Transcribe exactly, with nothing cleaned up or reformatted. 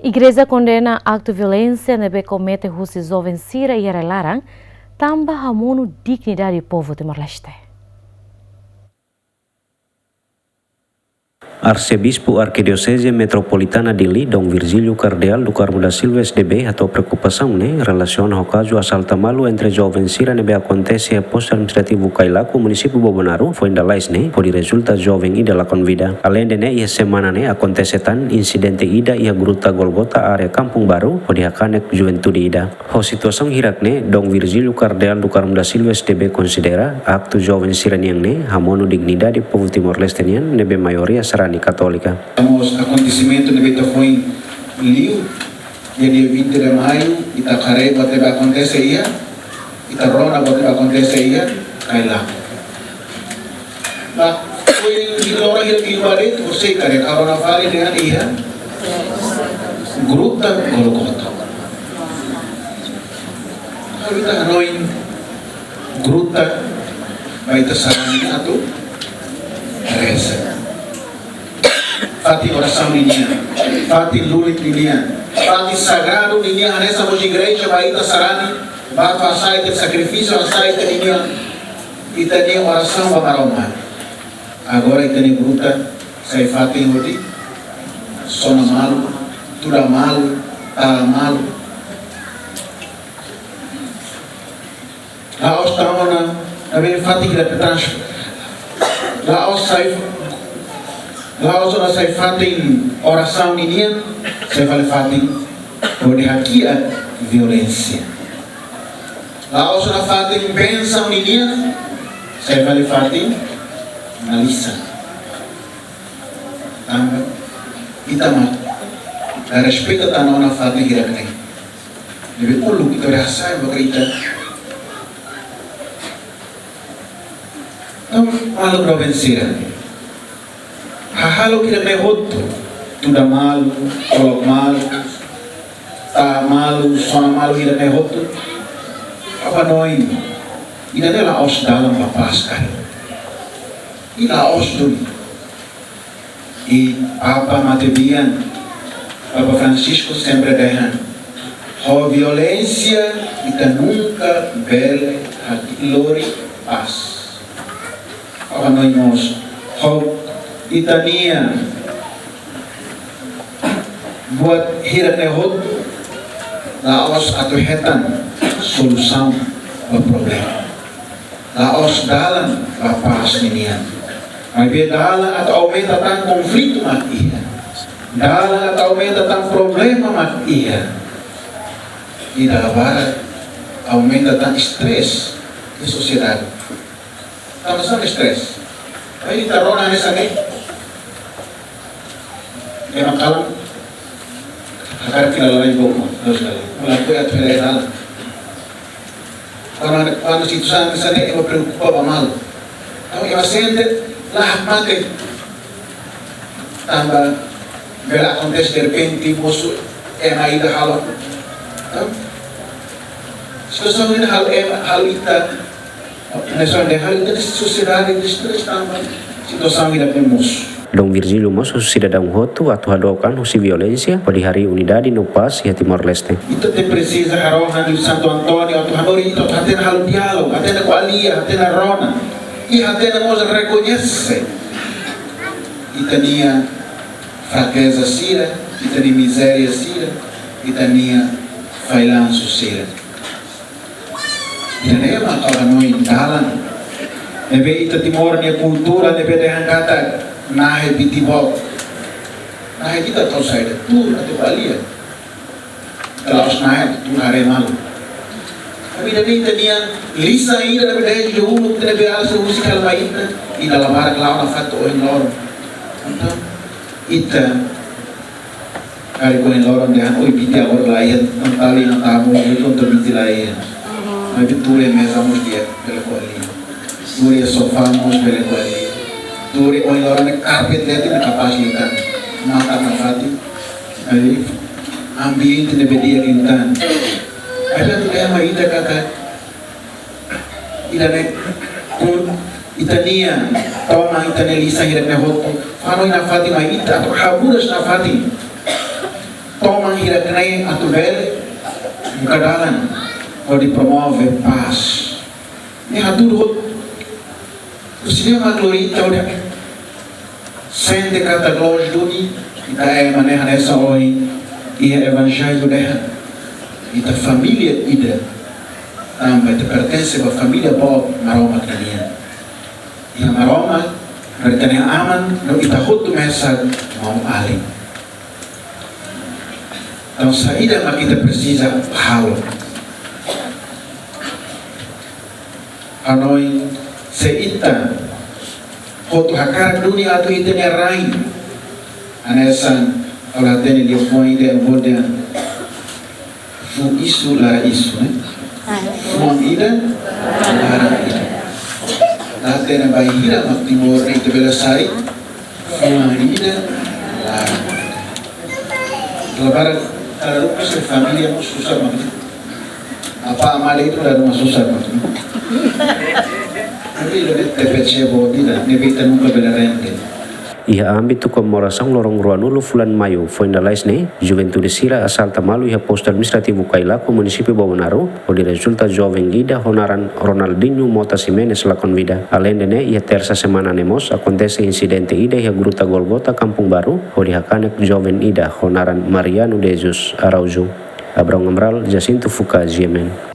Igreja kondena aktu violénsia ne'ebé komete husi joven sira iha rai-laran, tanba hamonu dignidade povu Timor-Leste. Arsebispu Arkidioseze Metropolitana Dili, Dom Virgílio Kardeál do Carmo da Silva, S D B, hato'o preokupasaun ne'e relasiona ho kazu asalta malu entre joven sira ne'ebé akontese iha Postu Administrativu Cailaco, Munisípiu Bobonaro, foin lalais ne'e, hodi rezulta joven ida lakon vida. Aleinde ne'e, iha semana ne'e akontese tan insidente ida iha Gruta Golgota, área Kampung Baru, hodi hakanek juventude ida. Ho situasaun hirak ne'e, Dom Virgílio Kardeál do Carmo da Silva, S D B, konsidera aktu joven sira-nian ne'e hamonu dignidade povu Timor-Leste nian ne'ebé maioria sarani katólika. Mós akontesimentu ne'ebé ita foin liu, iha dia vinte de maio, ita haree buat ne'ebé akontese iha, ita rona buat ne'ebé akontese iha Cailaco. Ba, foin iha loron hirak liubá de'it, horiseik karik rona fali dehan iha Gruta Golgota. Kalau ita hanoin gruta, ba ita sarani atu reza. Fatin orasaun ninian, fatin lulik ninian, fatin sagradu ninian, hanesan mós igreja ba ita sarani, ba atu hasai ita sakrifísiu, hasai ita ninian, ita-nia orasaun ba Maromak. Agora ita-nia gruta sai fatin hodi sona malu, tuda malu, tala malu. La'ós tama ona, na be fatin hirak ne'e trans. La'ós sai, la'ós ona sai fatin orasaun ninian, sai fali fatin hodi hakiak violénsia. La'ós ona fatin bensaun ninian, sai fali fatin malisan. Tanba ita mak la respeita tan ona fatin hirak ne'e. Ne'ebé uluk ita bele hasai ba ita. Entaun, maluk joven sira, hahalok hirak ne'e hotu, tuda malu, kolok malu, tala malu, sona malu hirak ne'e hotu, ha'u hanoin, ida-ne'e la'ós dalan ba pás karik. I la'ós duni. I Papa matebian, Papa Francisco sempre dehan, ho violénsia ita nunka bele hak-, lori pás. Ha'u hanoin mós, ho ita-nia buat hirak ne'e hotu, la'ós atu hetan solusaun ba problema. La'ós dalan ba pás ninian. Maibé dalan atu aumenta tan konflitu mak iha. Dalan atu aumenta tan problema mak iha. I dala barak aumenta tan stress iha sosiedade. Tanba sá stress? Ai, ita rona hanesan ne'e. Ema kalan hakarak fila lalais boot, harus lalais. Lakohi atu fila dalan. Kuandu, kuandu situasaun hanesan ne'e, ema preokupa ba malu. Entaun ema sente la hakmatek. Tanba bele akontese derrepente mosu ema ida halo. Entaun situasaun ne'e halo ema, halo ita, hanesan ne'e halo ita-nia sosiedade destrua tanba situasaun ida ne'e mosu. Dom Virgílio mós husu sidadaun hotu atu hadook an husi violénsia, hodi harii unidade no pás iha Timor-Leste. Ita tenke presiza harohan husi Santo António atu hanorin ita atu hatene halo diálogu, hatene ko'alia, hatene rona. I hatene mós rekoñese ita-nia frakeza sira, ita-nia mizéria sira, ita-nia fallansu sira. Ida-ne'e mak ha'u hanoin dalan. Ne'ebé ita Timor nia kultura ne'ebé dehan katak nahe biti boot. Nahe ita tau saida, tuur atu ko'alia. Ita la'ós nahe atu tuur haree malu. Tapi ida-ne'e ita-nia lisan ida ne'ebé dehan juju uluk, ita ne'ebé alas husi kala mai ita, ita la barak la'o nafatin ohin loron. Entaun, ita karik ohin loron dehan, oi, biti agora laiha, entaun tali na tamu, oi, tonto biti laiha. Maibé tuur iha meza mós di'ak, bele ko'alia. Tuur iha sofá mós bele ko'alia. Tuur iha ohin loron ne'e karpet de'it ne'e kapás liután. Matan nafatin. Ai, ambiente ne'ebé di'ak liután. Ai, atu dehan mai ita katak ida-ne'e, kun ita-nia, toma ita-nia lisan hirak ne'e hotu. Hanoin nafatin mai ita, haburas nafatin. Toman hirak-ne'e atu bele buka dalan hodi promove pás. Ne'e hatudu hotu. Husi ne'e mak lori ita ohin sente katak loos duni ita ema ne'e hanesan ohin iha Evanjellu dehan. Ita família ida. Tanba ita pertense ba família boot Maromak nian. Iha Maromak, no ita-nia Aman, no ita hotu mesak maun-alin. Entaun saida mak ita presiza halo? Hanoin, se ita hotu hakarak duni atu ita-nia rai. Hanesan, ha'u la hatene liafuan ida yang bol dia. Fuan isu, laran isu, ne'e? Fuan ida, laran ida. La hatene bainhira mak Timor ne'e ita bele sai fuan ida, laran ida. Kalau para, kalau lupa se família mós susar mak ne'e. Apá, amá de'it dala ruma susar mak ne'e. Tapi lebih T P C boot ida, ne'ebé ita nunka bele rende. Iha ámbitu komemorasaun loron ruanulu fulan Maiu, foin lalais ne'e, juventude sira asalta malu iha Postu Administrativu Kailaku, Munisípiu Bobonaro, hodi rezulta joven ida ho naran Ronaldinho Mota Ximenes lakon vida. Aleinde ne'e, iha Tersa semana ne'e mós akontese insidente ida iha Gruta Golgota, Kampung Baru, hodi hakanek joven ida ho naran Mariano de Jesus Araújo. Abraão Amaral, Jacinto Fuca, G M N.